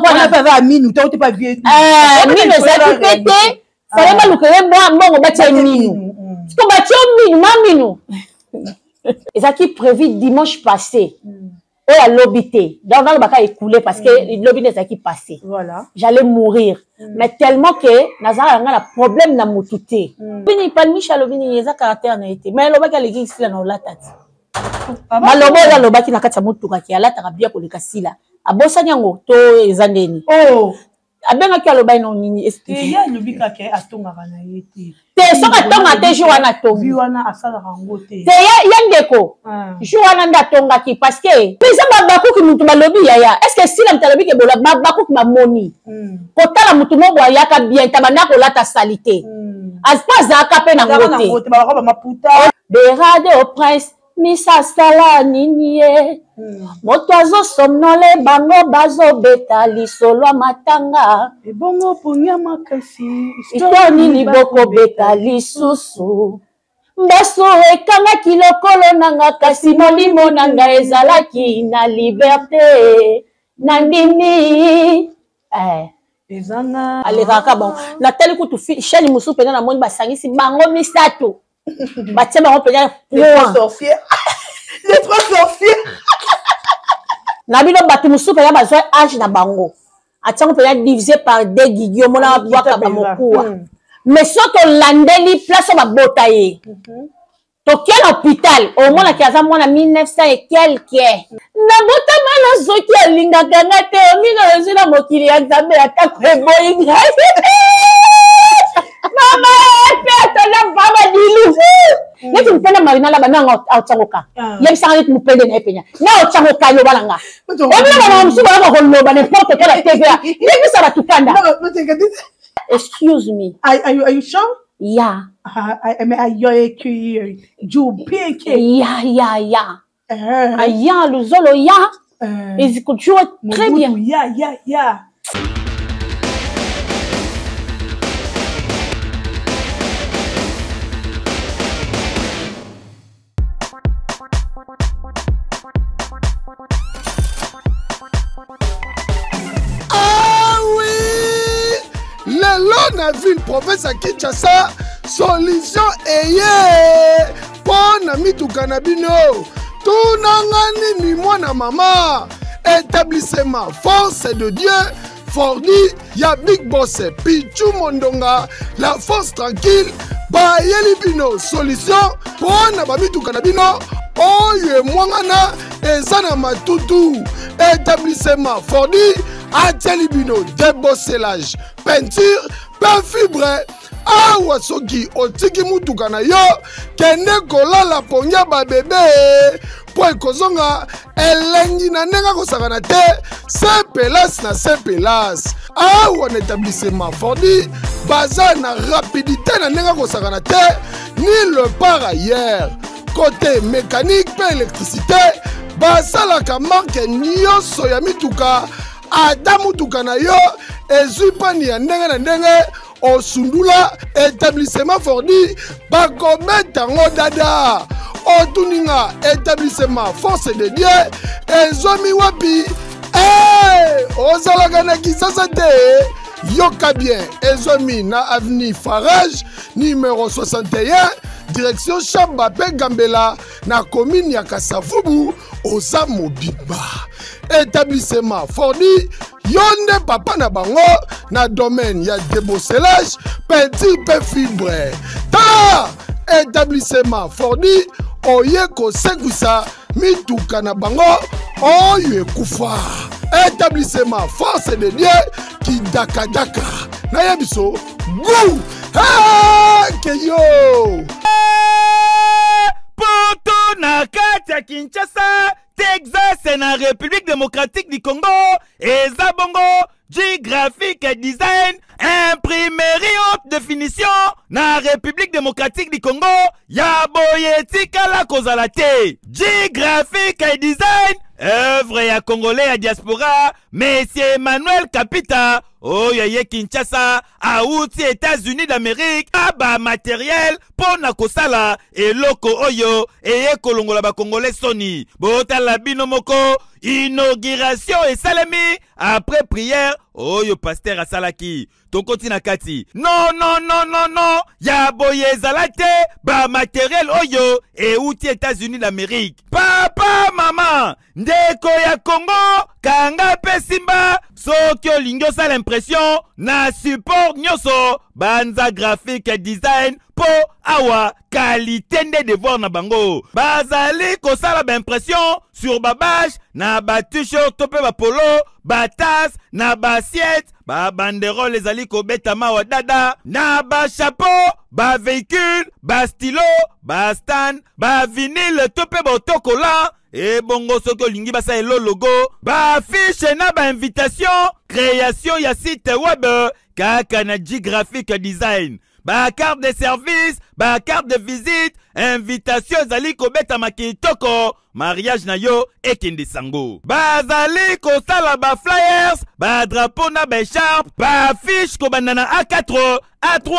Comprendre minu to te pa vie. Eh, minu ezalaki pe te. Fallait baluka ye mbongo batia ye minu. Siko batie yo minu, ma minu. Ezalaki prévu dimanche passé. Oyo alobi te. Donc nalobaka écoulé parce que lobi nde ezalaki passé. Voilà. J'allais mourir. Mais tellement que nazalaka nga na problème na mutu te. Bini Palmiche alobi nini eza caractère na ye te. Mais alobaki aleki sila na olata te. Maloba oyo alobaki na kati ya motuka ke alataka bien koleka sila. Abosani yango to eza ndeni? Oh. Abengaki alobaki no nini? Ye alobi kaka atongaka na ye te. Te soki atonga te jour wana atongi. Vie wana asalaka yango te. Te ye ndeko. Jour wana nde atongaki parce que eza babakuki mutu balobi yaya. Est-ce que sila mutu alobi ke bola babakuki bamoni. Kotala mutu moko ayaka bien ta banda kolata salite. Azpa azalaka pe nango te. Balaka ba maputa. Berade au prince misa asala nini ye moto azosomnole bango bazobeta lisolo ya matanga ebongo ponya makasi histoire nini bokobeta lisusu mbasu ekangaki lokolo nanga kasi molimo nanga ezalaki na liberte nandimi eh. Ezanga alekaka bango natali kutu chaîne mosusu mpenza namoni basangisi bango misato batie bango mpenza les sorciers les trois sorciers na bino bato mosusu mpenza bazwa age na bango atiango mpenza divise par deux gigi omona bwaka bamokuwa mais soki olandeli place oyo babota ye toke na hôpital omonaki aza mwana 1900 et quelque nabotama na soki alingaka nga te omino nazwi na mokili ya nzambe atako eboyi ngai mama epe atoza mama dilu neti mopende marina laba nanga aotiango ka yebisanga neti mopende na ye penya na otiango ka loba na nga ebino bamama mosusu bayaka koloba n'importe quoi na tva yebisa bato kanda. Excuse me. Are you sure? Yeah. I mean, Yeah. Aya, luzolo ya. Ezikujua très bien. Yeah. Ah oui! Lelo na ville province ya Kinshasa, solution eye mpo na mituka na bino. Tunanga nini mwana mama? Établissement Force de Dieu Fordi ya Big Boss Pichu Mondonga, la force tranquille bayeli bino solution mpo na bamituka na bino oyo emwangana eza na matutu. Établissement Fordi atieli bino débosselage, peinture mpe fibre. Awa soki otiki mutuka na yo, kende kolala pongi ya babebe mpo ekozonga elengi na ndenge akosakana te. Se pelas na se pelas. Awa na établissement Fordi baza na rapidité na ndenge akosakana te, ni le par ailleurs. Côté mécanique mpe électricité, basalaka marke nyonso ya mituka. Ata mutuka na yo ezwi pani ya ndenge na ndenge, osundula établissement Fordi bakobeta yango dada. Otuninga établissement Force de Dieu ezwami wapi? Hey, ozalaka na Kisasa te? Yoka bien, ezwami na avenue Farage numéro 61 direction Chamba pe Gambela na commune ya Kasavubu. Oza mobimba établissement Fordi, yo nde papa na bango na domaine ya débosselage, peinture pe fibre. Tala établissement Fordi oye kosekwisa mituka na bango oyo ekufa. Établissement Force de Dieu kidakadaka nayebiso gu keyo poto na kati ya Kinshasa, Texas na République démocratique du Congo, eza bongo G-Graphic Design, imprimerie haute définition na République démocratique du Congo, ya boye etikala kozala te. G-Graphic Design, œuvre ya Congolais ya diaspora, Monsieur Emmanuel Kapita. oyo aye Kinshasa awuti Etats-Unis d'Amerique na ba materiel mpo na kosala eloko oyo eye kolongola ba Congolais soni. Botala bino moko, inauguration esalemi après prière oyo pasteur asalaki. Tokoti na kati. Non, non, non, non, non, ya boye ezala te, ba materiel oyo euti Etats-Unis d'Amerique. Papa, mama, ndeko ya Congo, kanga pe simba, soki olingi osala impression na support nyonso, banza graphique design po awa qualité nde devoir na bango. Bazali kosala ba impression sur ba bâche na ba t-shirt to pe ba polo, ba tasse na ba assiette, ba banderole ezali kobetama wa dada na ba chapeau, ba véhicule, ba stylo, ba stand, ba vinyle to pe ba autocollant. Ebongo soki olingi basala logo, ba affiche na ba invitation, création ya site web kaka na G Graphic Design, ba carte de service, ba carte de visite, invitation ezali kobetama kitoko, mariage na yo ekende sango. Bazali kosala ba flyers, ba drapeau na ba écharpe, ba affiche kobanda na A4, A3,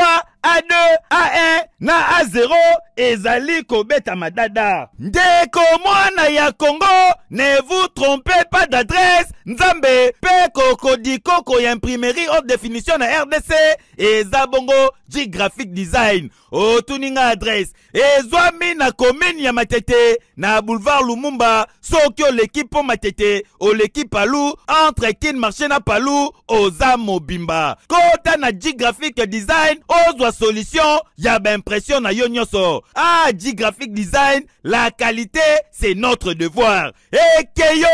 A2, A1 na A0 ezali kobetama dada. Ndeko mwana ya Congo, ne vous trompez pas d'adresse. Nzambe pe kokodikoko ya imprimerie haute définition na RDC eza bongo G Graphic Design. Otuni nga adresse ezwami na commune ya Matete na boulevard Lumumba. Soki oleki po Matete, oleki Palu, entre Kin Marché na Palu, oza mobimba. Kota na G Graphic Design, ozwa solution ya ba impression na yo nyonso. Ah, G Graphic Design, la qualité c'est notre devoir. Ekeyo!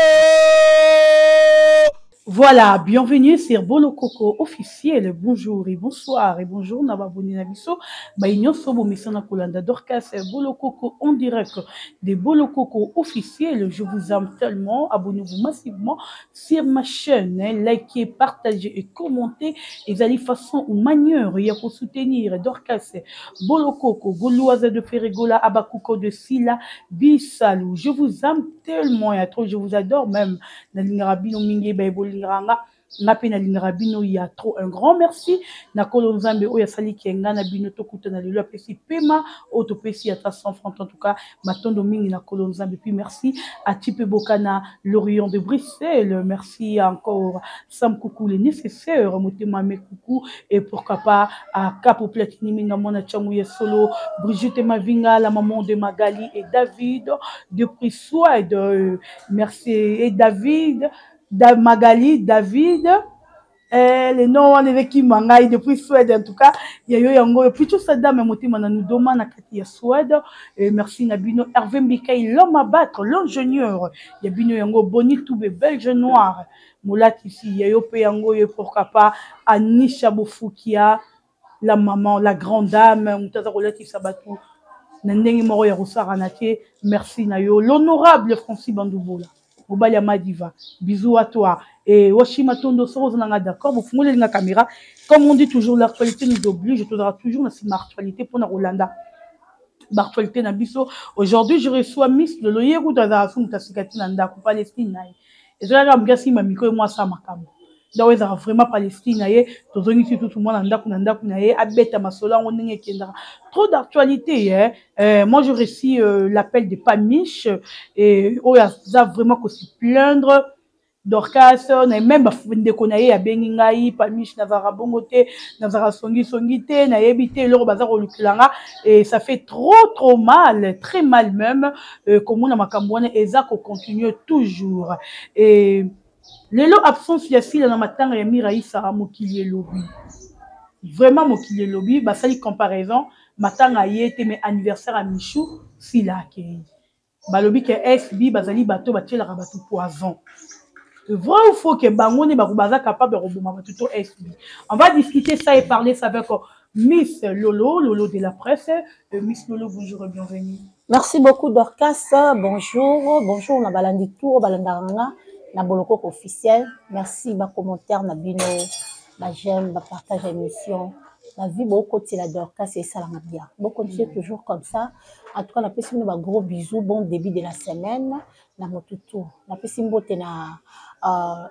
Voilà, bienvenue sur Bolokoko officiel. Bonjour et bonsoir et bonjour na baboni na biso. Ba nyonso bo misana kolanda Dorcas Bolokoko en direct de Bolokoko officiel. Je vous aime tellement, abonnez-vous massivement sur ma chaîne, hein, likez, partagez et commentez. Ezali façon ou manière ya ko soutenir Dorcas Bolokoko, Gauloise de Ferregola, Abakuko de Sila, Bisalou. Je vous aime tellement et à trop, je vous adore même. Nalingaka bino mingi, ba bolingaka nga, nga pe nalingaka bino ya trop. Un grand merci na kolo Nzambe oyo asali kenga na bino tokutana lelo, apesi pema oyo topesi ata 100 francs. En tout cas, matondo mingi na kolo Nzambe. Puis merci à Tipe Bokana, l'Orient de Bruxelles. Merci encore Sam Coucou, le nécessaire, Motema Me Coucou, et pourquoi pas à Capo Platini Minga Mwana Changu ya Solo, Brigitte Mavinga, la maman de Magali et David depuis Suède. Merci et David, da, Magali, David, les noms on est qui mangai depuis Suède. En tout cas, il y a eu yango plutôt ça dame motema na nous doma na kati ya Suède. Et merci na bino Hervé Mbikai, l'homme à battre, l'ingénieur. Il y a bino yango Boni Toubé, belge noir. Moulati ici, il y a eu pe yango, et pourquoi pas Anisha Bofukia, la maman, la grande dame, mutaza kolati sabatu. Na ndenge moko ya kosala na te. Merci na yo l'honorable Francis Bandoubola, mobali ya Madiva, bisous à toi. Et Washima Tondo, soro nanga d'accord, vous fungolez la caméra. Comme on dit toujours, l'actualité nous oblige, tu auras toujours na actualité pour na Rolanda. L'actualité na biso. Aujourd'hui, je reçois Miss Lolo Yeru dans la soum tasikati na ndako Palestine na ye. Et là, là, mgasi ma micro moi ça makambo. Donc ezaka vraiment Palestine na ye, tozongi surtout tout le monde na ndako na ndako na ye, abeta masolo yango ndenge ekendaka. Trop d'actualité, hein. Moi, je reçus l'appel de Pamiche et oyo aza vraiment ko se plaindre. Dorcas, na même ndeko na ye abengi ngai, Pamiche nazalaka bongo te, nazalaka songi songi te, nayebi te eloko baza kolukela nga, et ça fait trop, trop mal, très mal même, komona makambo wana eza ko continuer toujours. Et lelo absence ya Sila na matanga ya Miraisa mokili elobi. Vraiment mokili elobi, basali comparaison, matanga ye te mais anniversaire ya Michou, Sila akei. Balobi ke SB bazali bato batielaka bato poison. Vrai ou faux que bango ne bako baza capable de koboma bato to SB? On va discuter ça et parler ça avec Miss Lolo, Lolo de la presse. Miss Lolo, bonjour et bienvenue. Merci beaucoup Dorcas, bonjour, bonjour na balandi tour balandaranga na Bolokoko officiel. Merci ba commentaire na bino, ba j'aime, ba partage émission. La vie beaucoup la Dorcas et ça la bien. Bon continuer toujours comme ça. En tout cas, na pesi bino ba gros bisous, bon début de la semaine na motutu. Na pesi mbote na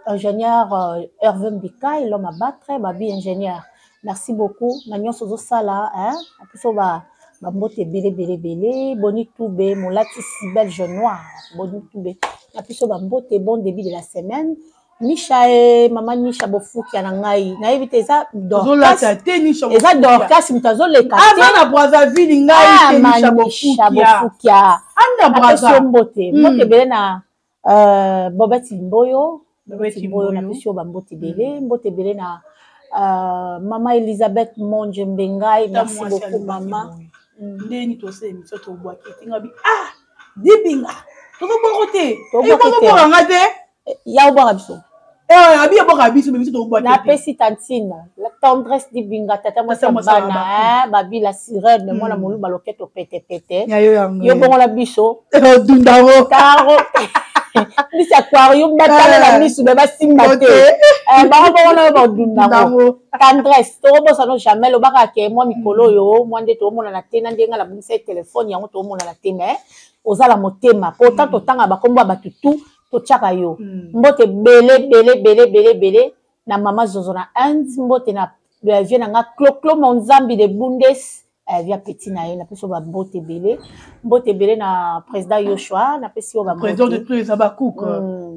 Ingénieur Hervé Mbikai, l'homme à battre, babi ingénieur. Merci beaucoup. Na nyonso ozosala, hein? Biso ba bambote ebele ebele ebele. Boni Toube, molatisi belge noir. Boni Toube. Na biso bambote, bon début de la semaine. Nisha e mama Nisha bofukia na ngai. Nayebi te eza Dorcas. Eza Dorcas moto azoleka te. Aza na Brazzaville ngai te Nisha bofukia. Bofukia. Anda Brazza. Mbote. Mbote ebele na Bobette Mboyo. Bobette Mboyo napesi yo bambote ebele. Mbote ebele na mama Elisabeth Monje Mbengai. Merci beaucoup mama. Ndeni tosala émission tobwaki etinga bi ah dibinga tozobwako te. Tozobwaka nga te. Ya obwaka biso. Abi obwaka biso mais biso tobwaki. Napesi tantine la tendresse dibinga tata mwasi ya bana babi la sirène mwana moluba loketo pete pete. Yo bongola biso. Odundango. Taro. Miso aquarium batala na miso me basimba te. Bango bongola yo badundango. Tendresse tokobosano jamais lobaka ke mwa mikolo oyo mwa nde tomonana te na ndenge nabongisa telefone yango tomonana te mais ozala motema po tant totanga bakombo ya bato tout totiaka yo. Mbote bele bele bele bele bele na mama Zozo na Inde, mbote na vie na nga Clo-Clo Monzambi de Bundes, via petit na ye, napesi yo ba mbote ebele. Mbote ebele na président Yoshua, napesi yo ba mbote. Président de tous les Habacucs,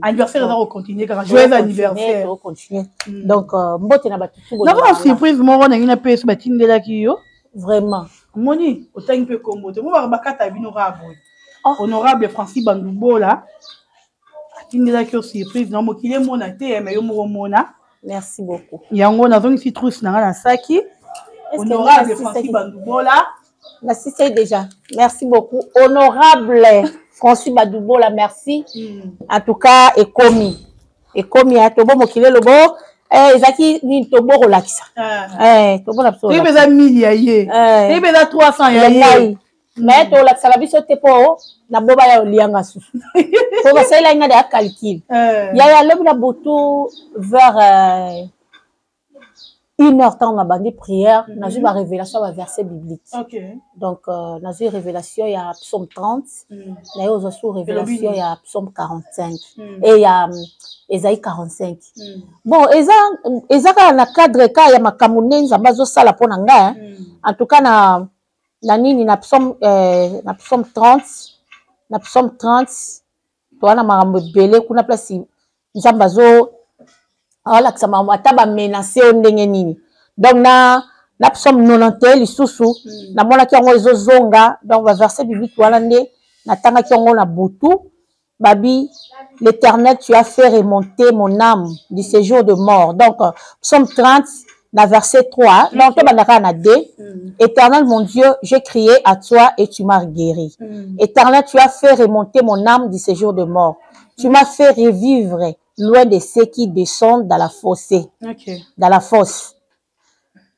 anniversaire eza ko continuer kaka, joyeux anniversaire. To continuer. Donc mbote na bato tout. Na ba surprise moko na ngina pesi batindelaki yo. Vraiment. Moni otangi pe kombo te. Mo ba bakata bino kaka boye. Honorable Francis Bandubola atindelaki yo surprise na mokili emona te mais yo moko mona. Merci beaucoup. Yango nazongisi trousse na nga na saki. Honorable Francis Bandubola. Merci, c'est déjà. Merci beaucoup. Honorable Francis Bandubola, merci. En tout cas, ekomi. Ekomi ya tobo mokili lobo. Ezaki nini tobo kolakisa. Tobo na biso. Toyebi eza 1000 ya ye. Toyebi eza 300 ya ye. Mais tolakisaka biso te po na boba ya olianga susu. Po basalela nga ya calcul. Ya ya lobi na butu vers 1h temps na bandi prière, nazwi ba révélation ba verset biblique. Donc nazwi révélation ya psaume 30, na yo ozwa su révélation ya psaume 45 et ya Esaïe 45. Bon, eza kaka na cadre ka ya makambo nde Nzambe azosala mpo na ngai. En tout cas na na nini na psaume na psaume 30, na psaume 30 toa na makambo ebele kuna place Nzambe azo alakisa makambo ata ba menacer yo ndenge nini. Donc na psaume 91 lisusu namonaki yango ezozonga. Donc ba verset biblique wana nde natangaki yango na butu. Babi, l'Éternel, tu as fait remonter mon âme du séjour de mort. Donc psaume 30 na verset 3. Donc bandaka na 2. Éternel mon Dieu, j'ai crié à toi et tu m'as guéri. Éternel, tu as fait remonter mon âme du séjour de mort. Tu m'as fait revivre loin de ceux qui descendent dans la fosse. Dans la fosse.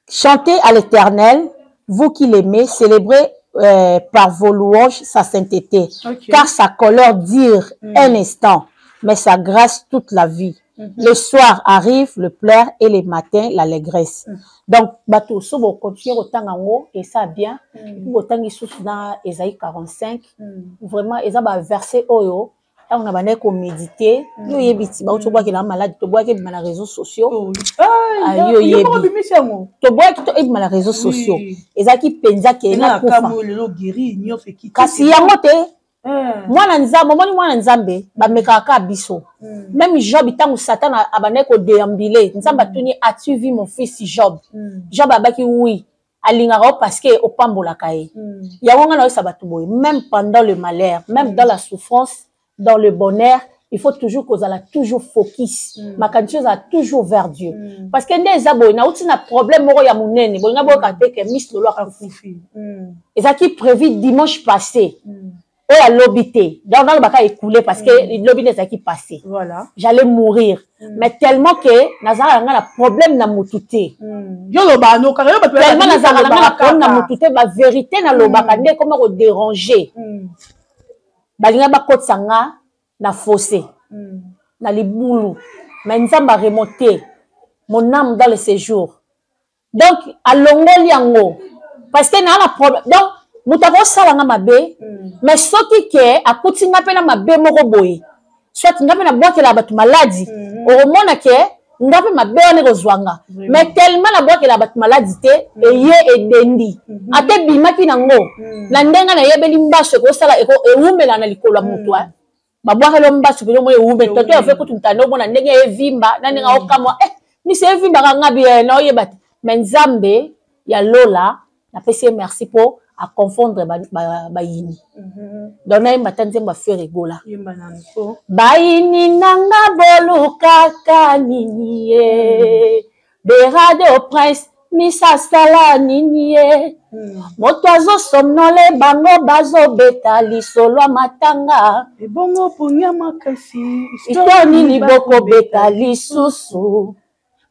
Chantez à l'Éternel, vous qui l'aimez, célébrez par vos louanges sa sainteté. Car sa colère dure un instant, mais sa grâce toute la vie. Le soir arrive le pleur et le matin l'allégresse. Donc, bato so bo continuer kotanga ngo et ça bien. Botangi susu na Esaïe 45. Vraiment eza ba verset oyo ntango na bandaki komédite, yo oyebi ti bauti obwaki na malade, tobwaki ebima na réseaux sociaux. Yo oyebi tobwaki to ebima na réseaux sociaux. Ezalaki mpenza ke nakufa. Kasi yango te mwana Nzambe, omoni mwana Nzambe bamekaka kaka biso. Même Job, ntango Satan abandaki kodéambuler, Nzambe atuni, as-tu vu mon fils Job? Job abaki oui. Alingaka yo parce que opambolaka ye. Yango nga nayosa bato boye, même pendant le malheur, même dans la souffrance, dans le bonheur, il faut toujours kozala toujours focus. Makanisi ozala toujours vers Dieu. Parce que nde eza boye, nauti na problème moko ya monene, boye nga boyoka te ke Miss Lolo akufi. Ezalaki prévu dimanche passé. Oyo alobi te. Donc nalobaka écoulé parce que lobi nde ezalaki passé. J'allais mourir. Mais tellement que nazalaka nga na problème na motu te. Yo loba no kaka yo bato tellement nazalaka nga na problème na motu te, ba vérité nalobaka nde ekoma kodéranger. Balinga bakotisa nga na fossé, na libulu. Mais Nzambe a remonté mon âme dans le séjour. Donc alongoli yango parce que na na problème. Donc moto akosala nga mabe, mais soki ke akuti nga mpe na mabe moko boye. Soit nga mpe nabwakelaka bato maladi, okomona ke nga mpe mabe wana ekozwa nga. Mais tellement nabwakelaka bato maladi te, eye edendi, ata ebimaki nango na ndenge nayebeli mbaso ekosala ewumela na likolo ya moto. Babwakeli yo mbasu mpenza, omoni ewumeli. Toto ya fe kutu mtanda, omona ndenge evimba na ndenge aokamwa, eh, miso evimbaka nga bi naoyeba te. Mais Nzambe ya lola, napesi ye merci mpo aconfondre bayini. Donc nayemba ata nzembo ya Ferre Gola: "Bayini nanga bolukaka nini ye? Berado Prince misasala nini ye? Moto azosomnole bango, bazobeta lisolo ya matanga." Ebongo ponya makasi. "Histoire nini bokobeta lisusu?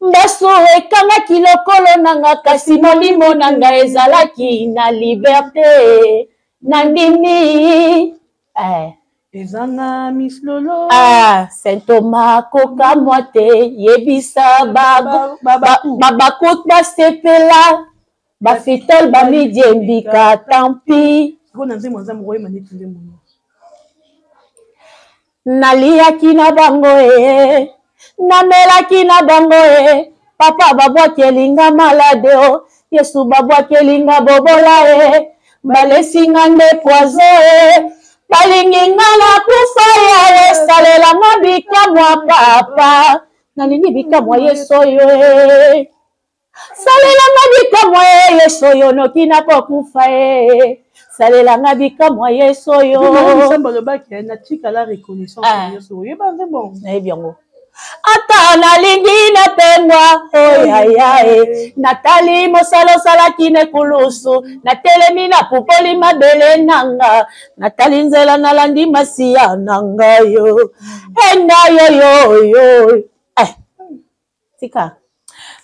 Mbasu ekangaki lokolo nanga, kasi molimo nanga ezalaki na liberté. Nandimi eh." Ezanga Miss Lolo. Ah, Saint Thomas kokamwa te, yebisa babakut basepela, bafitol bamidiembika, tampi. Sikoyo na nzembo Nzambe koyeba neti nzembo. Naliaki na bango e, namelaki na bango e, papa babwakelinga malade o, Yesu babwakelinga bobola e, balesinga nde poison e, balingi nga na kufa. Yawe, salelanga bikamwa, papa, nalingi bikamwa, Yesu oyo e, salelanga bikamwa e, Yesu oyo, noki nakokufa e, salelanga bikamwa, Yesu oyo." Nzambe alobaki natikala reconnaissance nyonso. Oyeba nzembo? Nayebi yango. Ata nalingi napengwa, oyaya e, natali mosala osalaki na ekulusu, natelemi, napupoli mabele nanga, natali nzela nalandi masiya na ngai yo enga yoyoyo eh. Tika.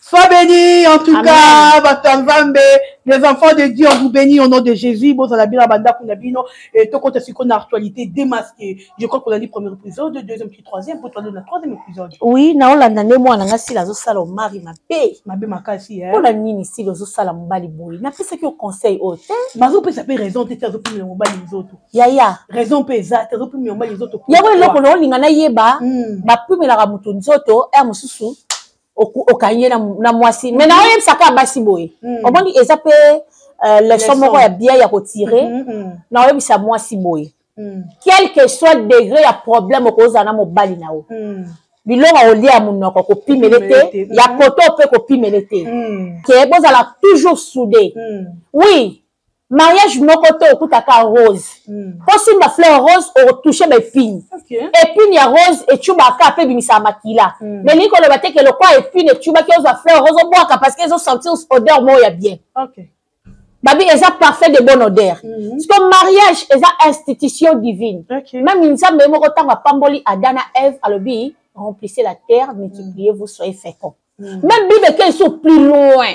Sois béni, en tout cas, bato ya Nzambe, les enfants de Dieu, on vous bénit au nom de Jésus. Bozala bien bandako na bino, et tokota siko na actualité Démasqué. Je crois qu'on a dit premier épisode, deuxième, puis troisième, pour toi, le troisième épisode. Oui, naolanda nde mwana nga Sila azosala Omari mabe. Mabe makasi, hein. Mpona nini Sila ozosala mobali boye? Napesaki yo conseil oyo te. Bazopesa mpe raison te, te azopimela mobali nzoto. Yaya. Raison mpe eza te, azopimela mobali nzoto. Yango eloko na olinga nayeba, bapimelaka moto nzoto ere mosusu okangi ye na mwasi. Mais naoyebisaka basi boye, omoni, eza mpe leçon moko ya bien ya kotirer. Naoyebisa mwasi boye: quel que soit degré ya problème okozala na mobali na yo, biloko olia ya monoko kopimele te, ya koto mpe kopimele te, ke bozala toujours soudé. Oui, mariage moko te okutaka rose. Mpo simba fleur rose, okotouche baépine. Épine ya rose ecubaka mpe ebimisaka makila. Mais elingi koloba te ke lokwa épine ecubaki, ozwa fleur rose obwaka, parce que ezosentir odeur moko ya bien. Babi eza parfait de bonne odeur. Parce que mariage eza institution divine. Même Nzambe moko, ntango apamboli Adam na Ève, alobi: "Remplissez la terre, multipliez-vous, soyez fécond." Même Bible ekei so plus loin: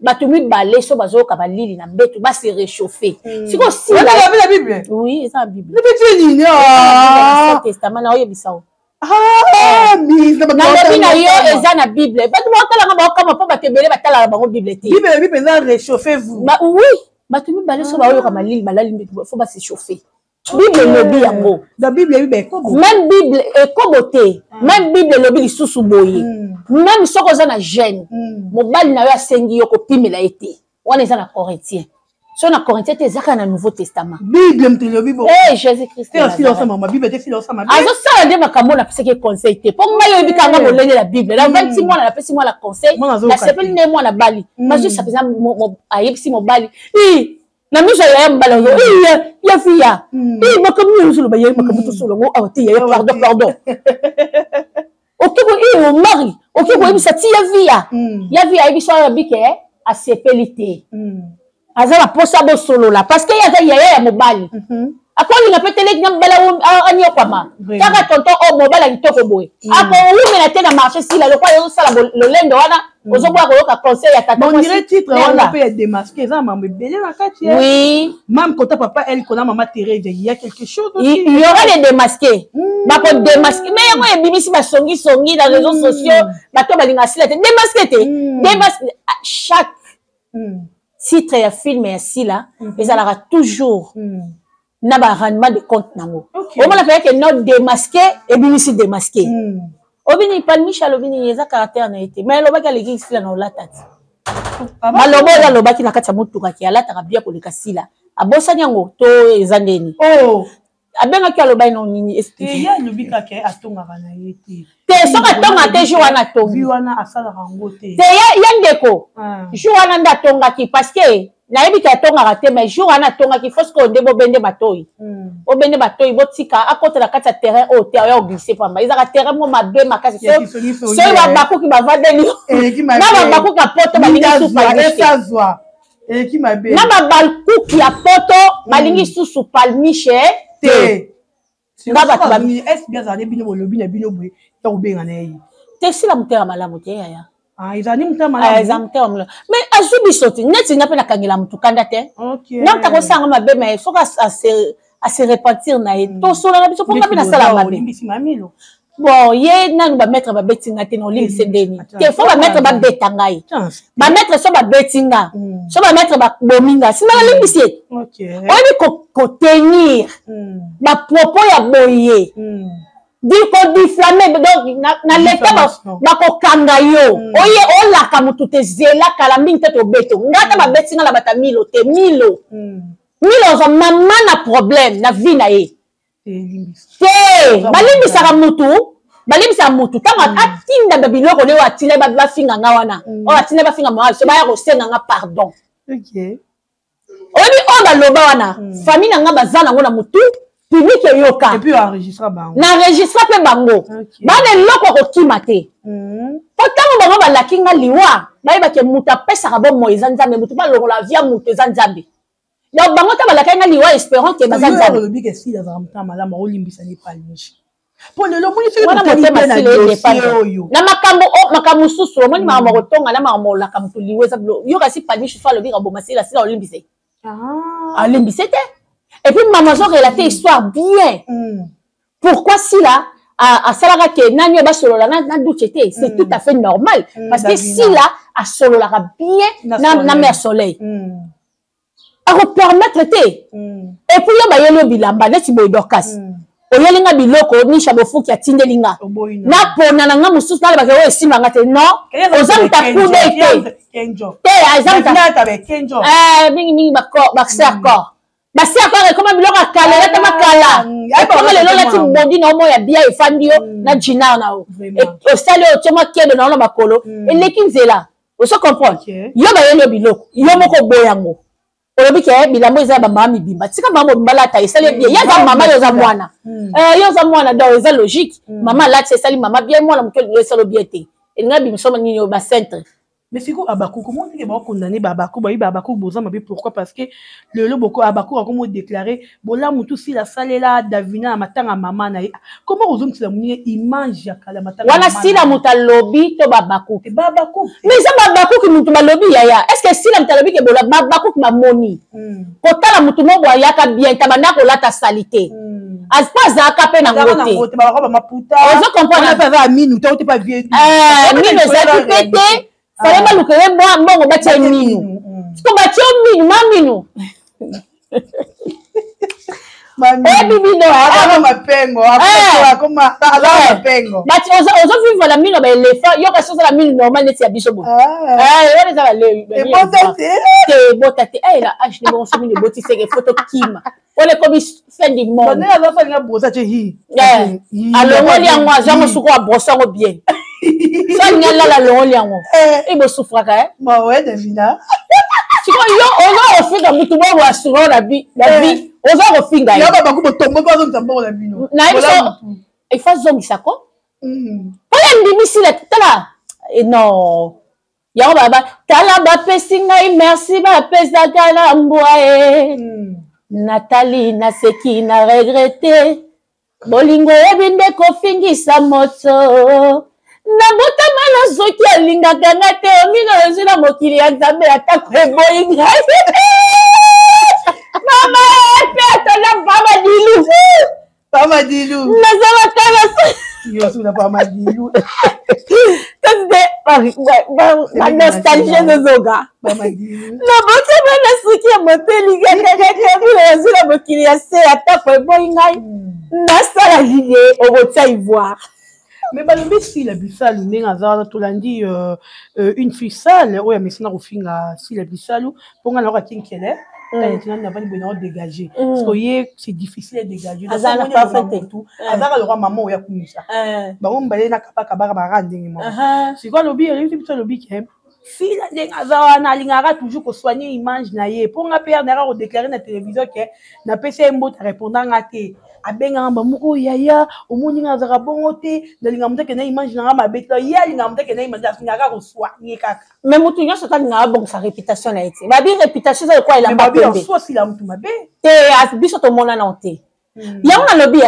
bato mibale so bazoyoka balili na mbeto, base réchauffe. Sikoyo sila Bible? Oui, eza na Bible. Nini? Testament na oyebisa o. Nalobi na yo, eza na Bible. Bato baotalanga baokama mpo bato ebele batalaka bango Bible te. Bible elobi mpenza réchauffez vous. Oui, bato mibale so baoyoka malili, balali mbeto, faut base chauffer. Bible elobi yango. Na Bible eyebi baekobo. Même Bible ekobo te. Même Bible elobi lisusu boye: même soki oza na jeûne, mobali na yo asengi yo, kopimela ye te. Wana eza na Corinthien, so na Corinthien te, eza kaka na Nouveau Testament. Bible moto elobi bo. Eh, Jésus Christ. Bible te, sila osama. Azosala nde makambo napesaki conseil te, mpo ngai oyebi kanga molende na Bible. Na 26 mwana napesi mwana conseil, nasepeli nde mwana bali bazwisa mpenza. Ayebisi mobali na miso ya yaya, mobali azo ya fiya i makambo nini ozoloba ye, makambo tosolo yango awa te yaya, pardon, pardon. Oke ko i Omari, oke koyebisa ti ya viya, ya viya ayebi so ayebi ke asepeli te, aza na mposa bosolola, parce que ye aza yaya ya mobali, akolinga mpe teleki na mobali anyokwama kaka. Tonton oyo mobali ya kitoko boye akowumela te na marché. Sila lokwa ozosala lolendo wana, ozoboya koyoka conseil ya tata. On dirait titre wana mpe ya Démasqué eza na mambo ebele na kati. Oui. Même kota papa El kona mama Thérèse, il y a quelque chose. Aussi il y aura des démasqués, bako démasqué. Mais yango ebimisi basongisongi na réseaux sociaux. Bato balinga Sila te, démasqué te, démasqué. Chaque titre ya film ya Sila ezalaka toujours. Na ba rendement de compte nango. Omona mpenza ke no démasqué ebimisi démasqué. Obini Palmiche alobi nini, eza caractère na ye te, mais alobaki aleki Sila na olata ti. Maloba oyo alobaki na kati ya motuka ke alataka bien koleka Sila, abosani yango to eza ndeni? Oh. Abengaki, alobaki no nini? Ye alobi kaka atongaka na ye te. Te, soki atonga te, jour wana atongi. Wana asalaka yango te. Te, ye ndeko, jour wana nde atongaki, parce que nayebi ke atongaka te, mais jour wana atongaki. Faut sikoyo nde bobende matoi, bobende matoi, botika akota na kati ya terrain oyo te, oya oglisse pamba. Ezaka terrain mo mabe makasi. Soki babakuki bavandeli na babakuki ya poto, balingi supa na babalkuki ya poto, balingi susu Palmiche te. Nga bato SB azala nde bino bolobi na bino boye ya kobenga na ye. Te, Sila motema malamu te, yaya. Ezali motema malamu. Eza motema malamu, mais azwi biso te. Neti nga mpe nakangela motu kanda te. Nga moto akosanga mabe, mais soki ase repentir na ye, tosola na biso, mpo nga mpe nasala mabe. Bon, ye nanu bamaître babeti nga te na olimbise ndeni te. Faut bamaître babeta ngai, bamaître so babeti nga, so bamaître babomi nga, nsima nalimbisi ye. Oyebi kotenir bapropos ya boye, kodiflame, donc na leta bakokanga yo. Oye olaka motu te, zela kala mingi te, tobeto nga ata babeti nga na bata Milo te. Milo, Milo ozwa mama na problème na vie na ye te. Balimbisaka mutu, balimbisaka mutu ntango atinda ba biloko nde oyo atinda bafinga nga wana, oyo atinda bafinga mama biso, baya kosenga nga pardon. Oyebi oyo baloba wana, famille na nga baza nango na motu, public eyoka, na enregistra mpe bango bana eloko ya kokima te. Po ntango bango balaki nga liwa, bayebake moto apesaka bomoi eza Nzambe, moto balongola via moto eza Nzambe. Donc bango ta balakaki nga liwa, espérant ke baza Nzambe. Olobi ke Sila azalaka motema malamu, aolimbisa ne Palmiche, mpo lelo omoni soki wana totali motema mpe na Sila dossier oyo. Na makambo makambo mosusu, omoni makambo ya kotonga na makambo olaka moto liwa eza yo. Kasi Palmiche so alobi kaboma Sila, Sila olimbisa ye? Alimbise te. Et puis mama azo relate histoire bien. Pourquoi Sila asalaka ke nani oyo basolola na Duche te? C'est tout à fait normal, parce que Sila asololaka bien na mère Soleil, akopermettre te. Et puis yo bayeli yo bilamba neti boye, Dorcas, oyeli nga biloko, Nisha Bofuki atindeli nga, napona na nga mosusu, nalobaka oyo esimba nga te. Non, oza moto akude te te, eza moto mingimingi baser corps, basi ya corps ekoma biloko ya kala, elata makala ekoma lelo. Olati bodi na omo ya bia, efandi yo na jinar na yo, osali oyo, otie mwa kedo na yo na makolo, eleki nzela. Ozo comprendre? Yo bayeli yo biloko, yo moko oboya yango, olobi ke bilamba eza ya bamama mibimba. Tika mama mobimba alata, esali bien. Ye aza mama, yo oza mwana. Yo oza mwana, donc eza logique. Mama alati, esali mama bien. Mwana moke olingi esalo bien te, elingi bimiso nini oyo bacentre. Mais sikoyo Abakuku, omoni ndenge bakondane baAbaku, bayebi baAbaku boza mabe. Pourquoi? Parce que lelo boko Abaku akomo déclare bolamu tu Sila asalela Davina na matanga mama na ye. Koma kozongisela moninga image ya kala matanga wana. Sila moto alobi to babakuki? Babakuki. Mais eza babakuki moto balobi, yaya. Est ce que Sila moto alobi ke bola babakuki bamoni kotala motu moko ayaka bien ta banda kolata sali te, po azalaka mpe nango te? Ozo comprendre? Minu ezalaki mpe te, fale baluka ye mbongo batia ye minu. Siko batia yo minu, ma minu oyebi bino ozovivre na mino baéléphant. Yo kasi ozala minu normal neti ya biso boye wana, eza te, ebota te. La h ne bongo so minu eboti seke, faut tokima wana, ekomi fin du monde. Alongoli yango, azwa yango suko, abrosse yango bien, so alingi alala, alongoli yango. Ebosufraka. Sikoyo yo oza kofinga mutu bongo, asura na vie oza kofinga ye. Nayebi so il faut azongisa ko mpo ya ndimisi la. Tala, non, yango baba, tala, bapesi ngai merci, bapesaka na mbwa e. Natali, naseki, na regrete. Bolingo oyebi nde kofingisa moto. Nabotama na soki alingaka nga te, omino ezwi na mokili ya Nzambe, atako eboyi ngai. Mama epe atona, mama Dilu. Mama Dilu. Nazalaka na Banostalgie ezozoka nabotama na suki ya moteli kakakakakila na mokili ya se atako eboyi ngai nasala nini okotia ivoire. Mais balobi Sila Bisalu ndenge aza wana, tolandi une fille sale oyo amesana kofinga Sila Bisalu mpo ngai nayoka kinkele neti nani navandi boye nao dégage, parce que ye c'est difficile dégager, azalaka lokwa mama oyo akumisa bango mibale na kabakabaka baka ndenge moko. Sikoyo alobi, ayebi biso, alobi ke Sila ndenge aza wana alingaka toujours kosoigne image na ye, mpo nga mpe nayaka kodéclare na télévision ke napesi ye mbote, arépondanga nga te, abengaka mba moko yaya, omoni nga azalaka bongo te, nalinga moto akende image na nga mabe te. Ye alingaka moto akende image, alingaka kosoigne kaka. Mais motu nyonso to alingaka abongisa réputation na ye te. Babi réputation eza lokola elamba pembe. Sila motu mabe. Te, biso tomonana te. Yango nalobi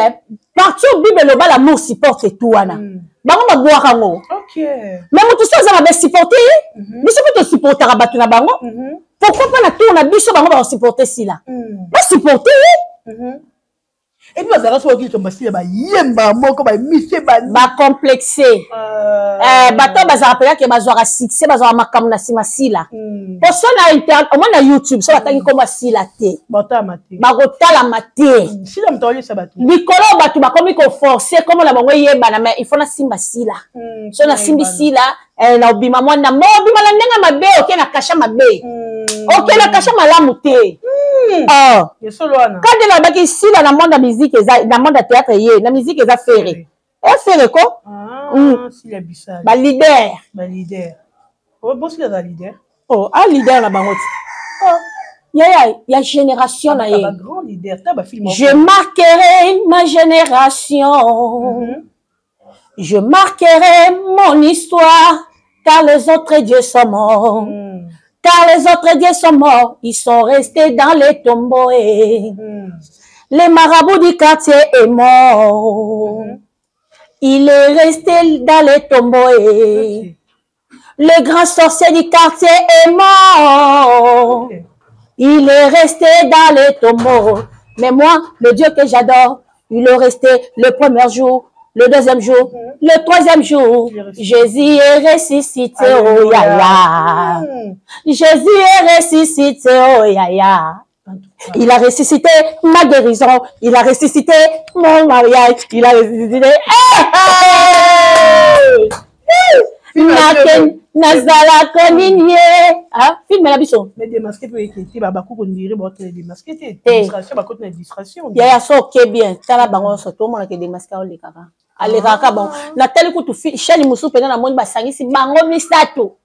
partie oyo Bible eloba l'amour supporte tout wana, bango babwaka yango. Mais motu so aza mabe, supporte ye. Biso mpe tosupportaka bato na bango, pourquoi mpa na tour na biso bango bakosupporte Sila? Basupporte ye. Et puis bazalaka soki likambo basila, bayemba moko bamisie. Bacomplexe, bato bazalaka mpenza ke bazwaka succès, bazwaka makambo na nsima Sila, po so na internet, omoi na YouTube, so batangi nkombo Sila te, bakotalama te. Sila moto aolisa bato. Likolo bato bakomi koforce nkombo na bango eyebana, mais il faut nasimba Sila. So nasimbi Sila, na obima mwana mo obima na ndenge mabe, oke na kasha mabe, oke na kasha malamu te. Kande nalobaki Sila na monde ya musique eza, na monde ya théâtre ye, na musique eza Ferre, e Ferre ko baleader. Oh, a leader na bango ti yaya ya génération na ye. Je marquerai ma génération, je marquerai mon histoire, car les autres dieux sont morts. Car les autres dieux sont morts, ils sont restés dans les tombeaux. Et les marabouts du quartier est mort. Il est resté dans les tombeaux. Et le grand sorcier du quartier est mort. Il est resté dans les tombeaux. Mais moi, le Dieu que j'adore, il est resté le premier jour, le deuxième jour, le troisième jour. Jésus est ressuscité, oh ya ya. Jésus est ressuscité, oh ya ya. Il a ressuscité ma guérison, il a ressuscité mon mariage, il a ressuscité. Hey! Hey! Nazalaka nini ye film na biso. Mais démasqué mpe ekete, bakuku ndire baotele démasqué te, distraction, bakoti na distraction. Yaya, so oke bien, tala bango nyonso, tomonaka démasqué aolekaka, alekaka bango. Natali kutu chaîne mosusu mpenza, namoni basangisi bango misato,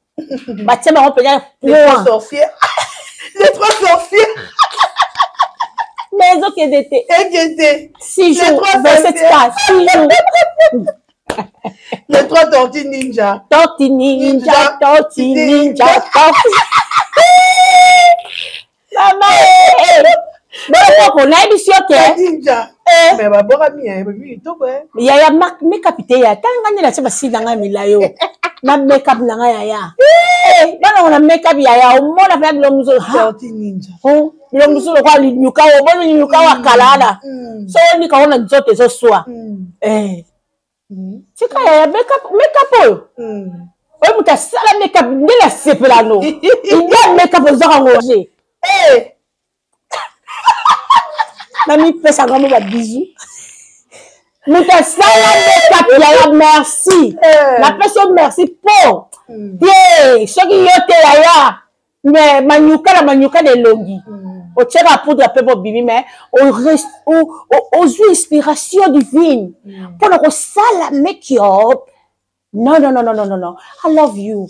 batie bango mpenza. Point, les trois sorciers. Mais ezokende te. Ekende. 6 jours, 27 cas, 6 jours. Les trois tortues ninja. Tortue ninja, tortue ninja, tortue. Mama, bolokoko nayebisi yo ke ninja. Mais babokami babi kitoko. Yaya, makeup te ya tanga nde natia basili na ngai milayo na makeup na ngai yaya. Banango na makeup yaya, omona mpenza biloko mosusu. Tortue ninja. Biloko mosusu lokola linyuka, omoni linyuka wa kala wana, so onika ngo na nzoto ezoswa. Tika yaya, makeup oyo, oyo moto asala makeup nde nasepela no ide makeup ozwaka ngo je namipesaka mo babizu. Moto asala makeup yaya, merci, napesi yo merci po te soki yo te yaya, mais manyuka na manyuka na elongi, otiaka poudre mpe bobimi, mais ozwi inspiration divine mpona kosala make-up. Non, non, non, non, non, non, non, I love you.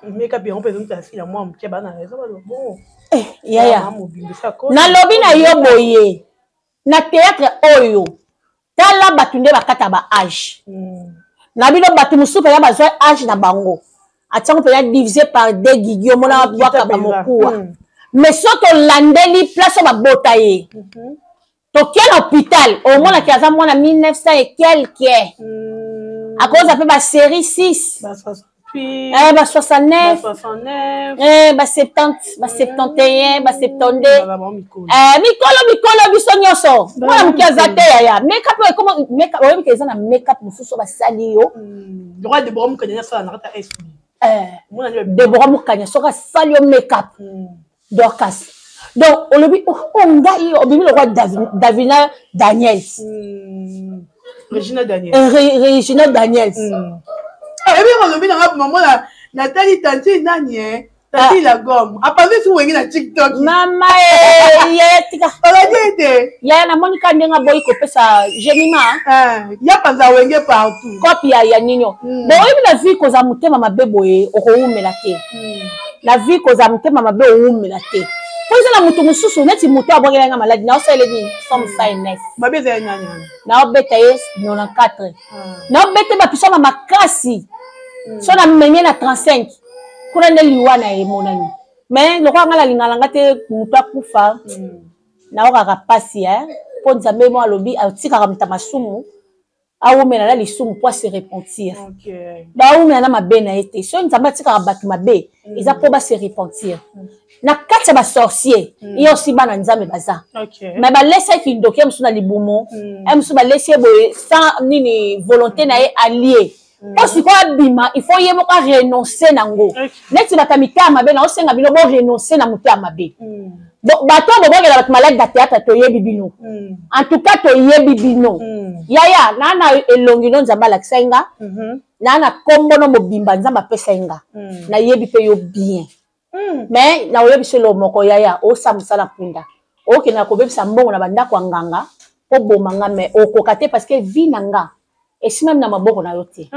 Makeup yango mpe ezongisa sila mwa moke, bana raison baloba bon. Yaya, nalobi na yo boye, na théâtre oyo, tala bato nde bakata ba âge na bino. Bato mosusu mpenza bazwa âge na bango, atiango mpenza divisé par deux gigi, omona bwaka bamokuwa. Mais so tolandeli place oyo babota ye, toke na hôpital, omonaki aza mwana 1900 et quelque, akoza mpe basérie 6. 68, eh, ba 69, ba 69, eh, ba 70, ba 71, ba 72. Bazala bango mikolo. Eh, mikolo mikolo biso nyonso mwana moke aza te yaya makeup oyo ekoma makeup oyebi ke eza na makeup mosusu oyo basali yo. Droit de Deborah Mukanya asala na kati ya SB. Eh, Mona nde Deborah Mukanya soki asali yo makeup, Dorcas, donc olobi oh, oh, ngai obimi lokwa Davina Daniels. Regina Daniels. Eh, Regina Daniels. Ah, ebi olobi na nga mama na natali tantine nani eh? Tantine la gomme. Apanzi su wengi na TikTok. Mama eh, yaya tika. Olobi ete yaya namoni ka ndenge aboyi kopesa Jemima. Ah, ya panza wenge partout. Kopi ya nini oyo. Bon, oyebi na vie kozala motema mabe boye okowumela te. Na vie kozala motema mabe owumela te. Po eza na moto mosusu neti moto abwakela nga maladi naosalele nini somme 109. Mabe ezali nani wana? Naobeta ye 94. Naobeta bapisama makasi. So na memie na 35. Kuna nde liwa na ye emonani. Mais lokola nga nalinga na nga te moto akufa, naokaka pasi eh. Po Nzambe mo alobi atikaka moto ya masumu awumela na lisumu po ase repentir. Baumela na mabe na ye te. Soki Nzambe atikaka bato mabe, eza po ba se repentir. Na kati ya basorcier, ye aussi bana Nzambe baza. Mais balesi ye kindoki, ye mosusu na libumu, ye mosusu balesi ye boye sans nini volonté na ye allié. Po sikoyo abima, il faut ye moko arenonce nango. Neti bato ya mitema mabe, naosenga bino bo renonce na motema mabe. Bon, bato oyo bobwakela bato maladi na théâtre, toyebi bino. En tout cas, toyebi bino. Yaya, naa na elongi no Nzambe alakisai nga, naa na kombo no mobimba Nzambe apesai nga. Nayebi mpe yo bien. Mais naoyebi so eloko moko yaya, osala mosala mpunda. Okende na kobebisa mbongo na bandako ya nganga, po boma nga, mais okoka te parce que vie na nga esimami na maboko na yo te.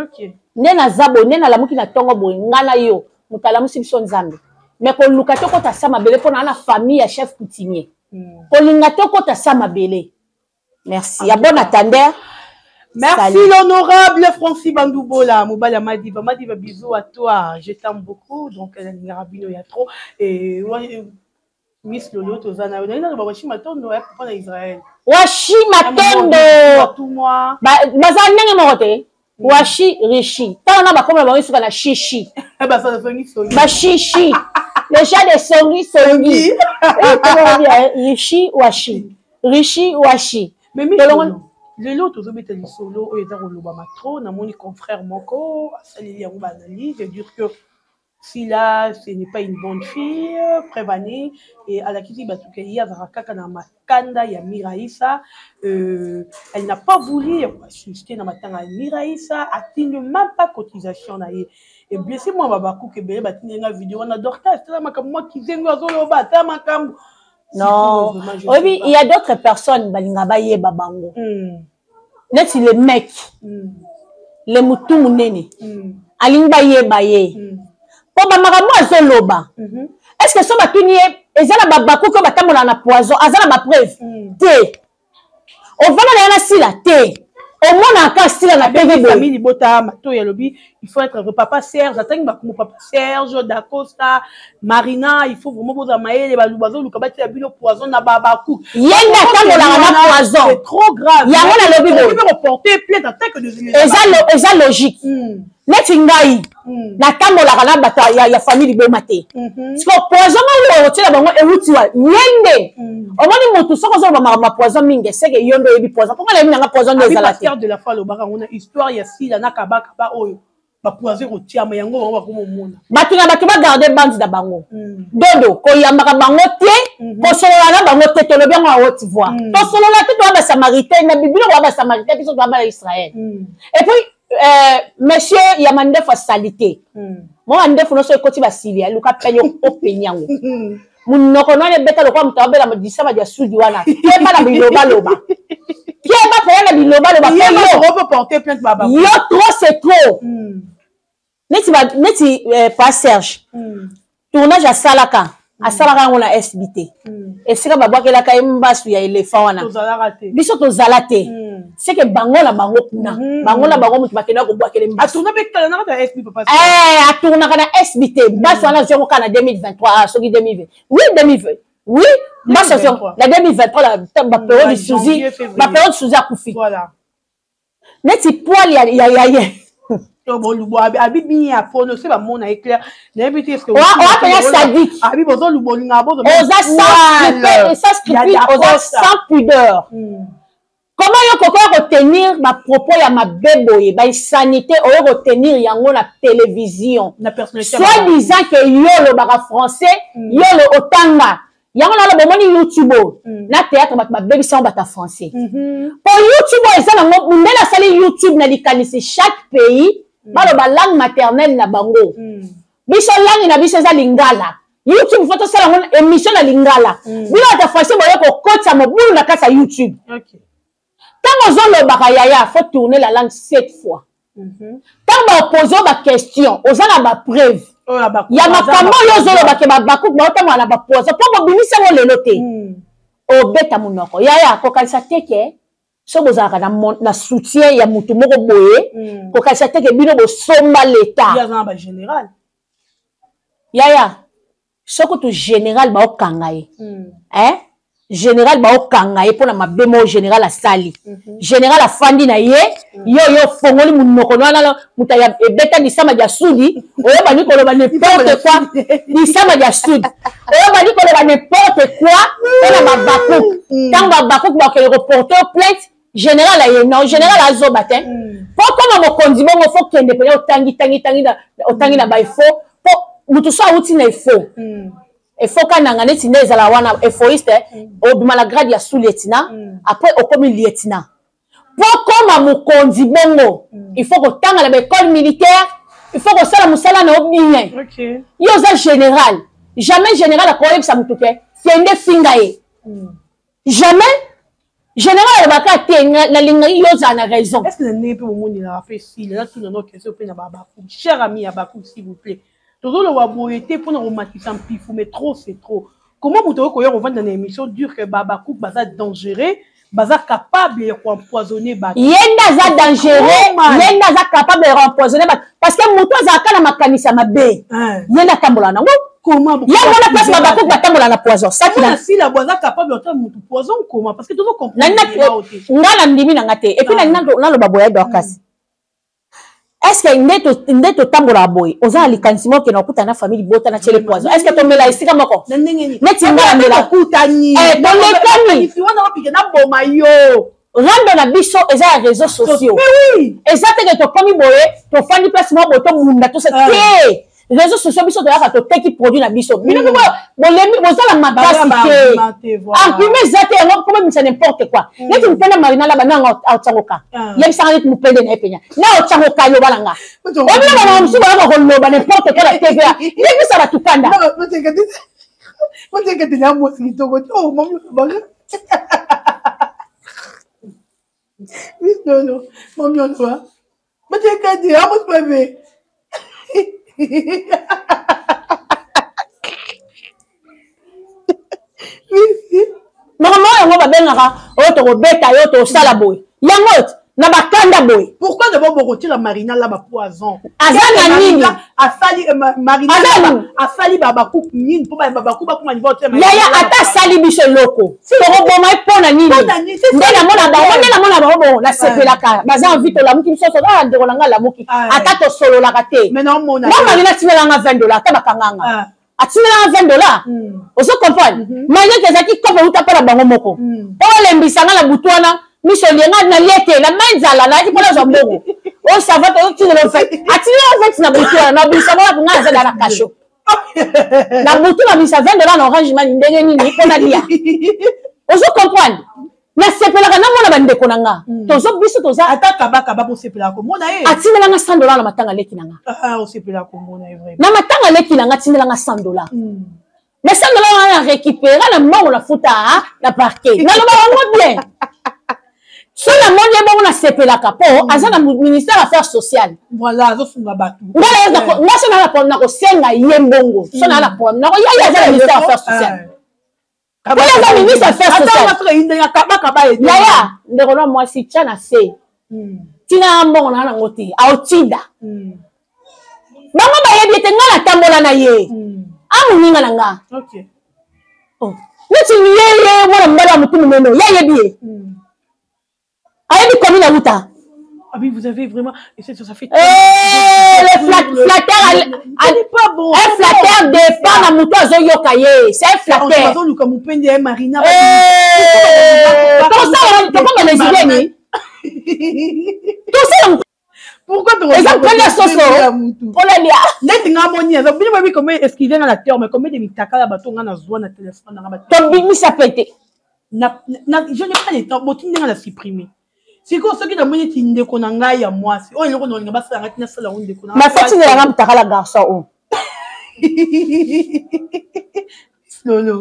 Nde naza boye, nde nalamuki na ntongo boye, nga na yo, moto alamusi biso Nzambe. Mais koluka te okota sa mabele mpo na na famille ya chef coutumier. Kolinga te okota sa mabele. Merci. Ya bon attendeur. Merci. Salut. L'honorable Francis Bandoubola, Mobala Madiba. Madiba, bisous à toi. Je t'aime beaucoup. Donc, elle a bino ya trop. Et ouais, Miss Lolo, tozana. On a une Washi Matondo, hein, pour Israël. Washi Matondo. Tout moi. Baza ndenge moko te. Washi Rishi. Tala na bakoma bango suka na shishi. Basala songi songi. Ba shishi. Le chat de songi songi. Eh, comment on dit, hein? Rishi Washi. Rishi Washi. Mais Miss Tolongo- Lolo, lelo tozobeta lisolo oyo eza kolobama trop. Namoni confrère moko asaleli yango baanalyse dire que Sila ce n'est pas une bonne fille, preuve année et alakisi bato ke ye azalaka kaka na makanda ya Miraisa. Elle n'a pas voulu assister na matanga ya Miraisa, atindi même pas cotisation na ye. Et blessé moi babakuke ebele batindi nga video wana Dorcas, tala makambo mwa kizengo azoloba, tala makambo. Non. Sikoyo, vraiment, je Oyebi, sais pas. il y a d'autres personnes balinga bayeba bango. Neti le mec, le mutu munene. Alingi bayeba ye. Po ba makambo azoloba. Est-ce que so batuni ye eza na babakuki oyo batambola na poison, aza na ba preuve? Te. Ovanda na ye na sila te. Omonaka sila na TV boye. Famille libota matoyi alobi il faut être papa Serge, atangi bakombo papa Serge, Dacosta, Marina, il faut vraiment bozala mayele, balu bazoluka batia bino poison na babaku. Ye nde atambolaka na poison. C'est trop grave. Yango nalobi boye. Okoki mpe koporter plainte en tant que des Eza logique. Neti ngai, natambolaka na bato ya famille liboma te. Parce que poison oyo otiela bango euti wa ye nde. Omoni motu soki ozoloba makambo ya poison mingi, eseke yo nde oyebi poison. Mpo nga nayebi nanga poison nde Abi ezala te. pasteur de la foi alobaka yango na histoire ya Sila na kabakaba oyo ba poison ekotiama yango bango bakoma omona. Bato na bato bagarde bande na bango. Dodo, koyambaka bango te, kosolola na bango te, tolobi yango ya haute voix. Tosolola te, toya ba Samaritain, na Biblia toya ba Samaritain, biso toya bana Israël. Et puis, monsieur ya mandefu asali te. Mwa mandefu nyonso ekoti basili, aluka pene openi yango. Monoko nwana ebeta lokola moto abela disama dia sudi wana. Keba na bilobaloba. Keba mpenza na bilobaloba. Ye Po yo. moko okoki porter plainte ba ba. Yo trop c'est trop. Neti ba, neti pa Serge. Tournage asalaka. Asalaka yango na SBT. Esika babwakelaka ye mbasu ya éléphant wana. Tozalaka te. Biso tozala te. C'est que bango na bango kuna. Bango na bango moto bakendaka kobwakela mbasu. Atourna pe kala na kati ya SB papa Serge. Atournaka na SBT. Mbasu wana azwi yango kaka na 2023, ah, soki 2020. Oui, 2020. Oui, mbasu azwi yango. Na 2023, la, ba période de Suzy, Janvier, février. ba période de Suzy akufi. Voilà. Neti poil ya, ya, ya, ya. Abi bien aprononce bamona ye clair, nayebi te. Oa mpenza sadique. Abi bozoluba olingaka bozo. Oza sans scrupule, oza sans pudeur. Comment yo kokoya kotenir bapropos ya mabe boye, bainsanité oyo kotenir yango na télévision, soit disant ke yo olobaka français, yo otanga yango? Naloba, omoni YouTube oyo na théâtre, bato babebisa yango, bato ya français. Po YouTube oyo eza nango ndenge asali YouTube na likanisi, chaque pays baloba langue maternelle na bango. Biso langue na biso eza lingala. YouTube faut tosala yango émission na lingala. Bino bato ya français boye kokotisa mobulu na kati ya YouTube. Ntango ozolobaka, yaya, faut tourner la langue sept fois. Ntango baopose oyo baquestion, oza na bapreuve ya makambo oyo ozoloba ke babakuku baotambola na bapoison, mpo bobimisi yango lelo te. Obeta monoko, yaya, kokanisa te ke so bozalaka na soutien ya motu moko boye, kokanisa te ke bino bosomba leta. Yaya, soki tu général baokanga ye, eh? Général baokanga ye mpona mabe moko général asali. Général afandi na ye, yo yo ofongoli monoko wana, moto ebeta lisama dia sudi, oyobandi koloba n'importe quoi. Lisama dia sudi, oyobandi koloba n'importe quoi mpona babakuku. Ntango babakuku bakokende koporte plainte, général aye non, général azoba te. Mpo koma mokonzi bongo, faut kende mpenza otangi tangi tangi, otangi na baefo, mpo moto so awuti na efo, efo kananga neti nde ezala wana efoiste, obima na grade ya sous lieutenant, après okomi lieutenant. Mpo koma mokonzi bongo, il faut kotanga na baécole militaire, il faut kosala mosala na yo bien. Yo oza général, jamais général akoyebisa motu ke kende finga ye. Jamais général alobaka te nalingaki yo ozala na raison. Est ce que na ndenge mpe bomonelaka mpe esili? Natuna no question mpe na babaku, cher ami ya baku, s'il vous plaît. Tozoloba boye te mpona komatisa mpifu, mais trop c'est trop. Comment moto oyo koya kovanda na émission dure que babaku baza dangereux, baza capable ya koempoisonner bato? Ye nde aza dangereux, ye nde aza capable ya koempoisonner bato, parce que moto azalaka na makanisi ya mabe, ye nde atambola nango. Yango wana place babakuku batambola na poison. Sila bo aza capable ata motu poison koma, parce que tozo comprendre. Nga na ndimi na nga te. Et puis naloba boye, Dorcas, est ce que nde totambolaka boye, oza na likanisi moko okende okuta na famille libota na tiele poison, est ce que tomela esika moko neti nga namela? Tolekani naboma yo. Rando na biso eza ya réseaux sociaux, eza teke tokomi boye, tofandi place moko boye, tobunda tosa te. Réseaux sociaux, biso toyaka, toteki produit na biso. Bino mpe bolembi, bozala makasi te, argument eza te. Yango komemisa n'importe quoi neti mopende Marina Laba nanga aotiango ka, yebisanga neti mopende na ye penya na otiango ka, loba na nga obino bamama mosusu bayaka koloba n'importe quoi na TVA, yebisa bato kanda. Nono, mami oloba batekati amosi mabe. Makambo oyo yango babengaka oyo tokobeta yo, tosala boye, yango na bakanda boye. Pourquoi d'abord bokotiela Marina la bapoison? Aza na nini? Asali Marina, asali babakuku nini mpo babakuku bakoma niveau? Yaya, ata asali biso eloko, tokoboma ye mpo na nini? Nde namona bango, nde namona bango bongo, nasepelaka. Baza envie, tolamuki biso so, ah, ndeko na ngai alamuki, ata tosololaka te. Nga Marina atindelanga 20 dollar, ata bakanganga, atindelanga 20 dollar. Ozo comprendre? Malgré ezalaki kope euta mpa na bango moko, mpo balembisa nga na butu wana, miso lienga nalie te, na mai nzala, nayaki mpo nazwa mbongo oyo sava tozotindela. Atindela 20 na butu wana, nabimisa ngo nga naza na kasho na butu, nabimisa 20 dollar na Orange Money ndenge nini mpo nalia. Ozo comprendre? Nasepelaka namona bandeko na nga, tozo biso toza. Ata kabakaba, bosepelaka komona ye. Atindelanga 100 dollar na matanga leki na nga. Osepelaka komona ye vraiment. Na matanga leki na nga, atindelanga 100 dollar, mais 100 dollar wana na récupéra na mbongo na futa na parquet. Naloba yango bien, so namoni ye bongo nasepelaka, mpo aza na ministère affaires sociales. Voilà, azosunga bato. Nga so naa na problème, nakosenga ye mbongo. So naa na problème, nakoya, ye aza na ministère affaires sociales, oyo aza ministre affaires sociales. Yaya, ndeko na mwasi, tya na se ntina ya mbongo na nango te, aotinda bango bayebi ete nga natambola na ye, amoninga na nga neti ye ye mwana mobali ya motu monene, ye ayebi ye, ayebi komi na wuta. Ah oui, vous avez vraiment. Et ça, ça fait. Eh, le flatteur. Pas bon. Un flatteur dépend na moto azoyoka ye. C'est un flatteur. Azoluka mopende ya Marina. Tokoma les idées ni. Tosala Pourquoi eza mpona soso mpona lia neti nga moni aza bino bayebi combien excuse nga na terme combien de mitaka ya bato nga nazwa na telefone na nga tobimisa pete je n'ai pas le temps botindi nga na supprimer sikoyo soki namoni eti ndeko na ngai ya mwasi oyo eloko naolinga basala ngai tina sala yango ndeko na mafatindela nga mutakala garçon oyo lolo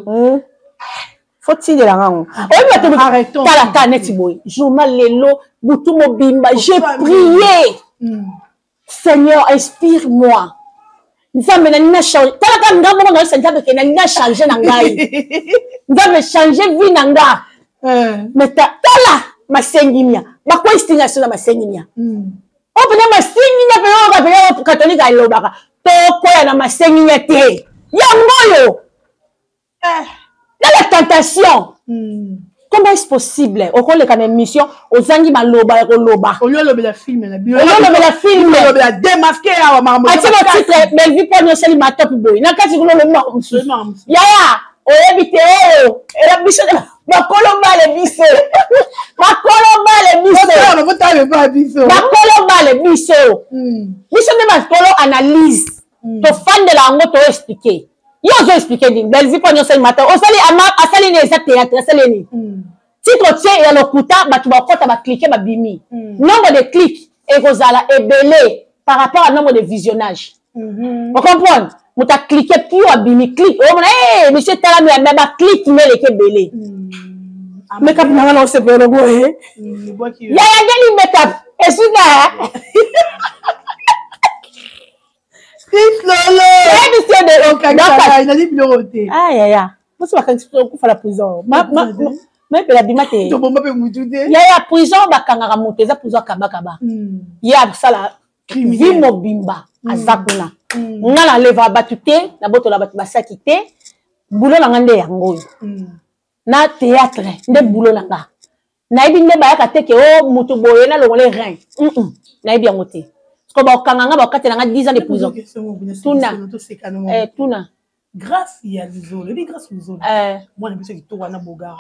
fo tindela nga ngo oyebi bato tala ka neti boye journal lelo butu mobimba j'ai prié Seigneur, inspire-moi. Nzambe na nina change. Tala ka nga moko na Nzambe ke na nina changer na ngai. Nzambe changer vie na nga. Mais tala masengimia. Ba ko estingation na masengimia. O pena masengimia pena o pena catholique alobaka. To koya na masengimia te. Yango yo. Eh. Na la tentation. Comment est-ce possible okoleka na émission ozangi maloba ya koloba olobela film na bino olobela film olobela démasqué awa makambo atie ba titre Bellevue mpo nyonso ali matop boye na kati kuna olobi makambo mosusu yaya oyebi te oyo ela biso bakolo bale biso bakolo bale biso bakolo bale biso biso nde bakolo analyse tofandela yango to expliquer yo ozo expliquer nini Bellevue mpo nyonso mata osali asali nini eza théâtre asali nini titre otie ya lokuta bato bakota baclique babimi nombre de clic ekozala ebele par rapport à nombre de visionnage ocomprendre moto aclique pio abimi clic omona e monsieur talami me baclique nde eleki ebele makeup nanga na osepela boye yaya ngeli makeup esuka nali biloko te yaya mosi bakangisi okufa na prison mayepela bima te tobomba mpe mutu te yaya prison bakangaka moto eza prison kabakaba ye asala vie mobimba aza kuna nga nalevaka bato te nabotola bato basaki te bulo na nga nde yango oyo na théâtre nde bulo na nga nayebi nde bayaka te ke o moto boye nalongole rein nayebi yango te parceke bakokanga nga bakokatela nga 10 ans de prison tuna tuna Grâce ya Luzolo, ebi Grâce Luzolo. Mwana biso kitoko wana bogar.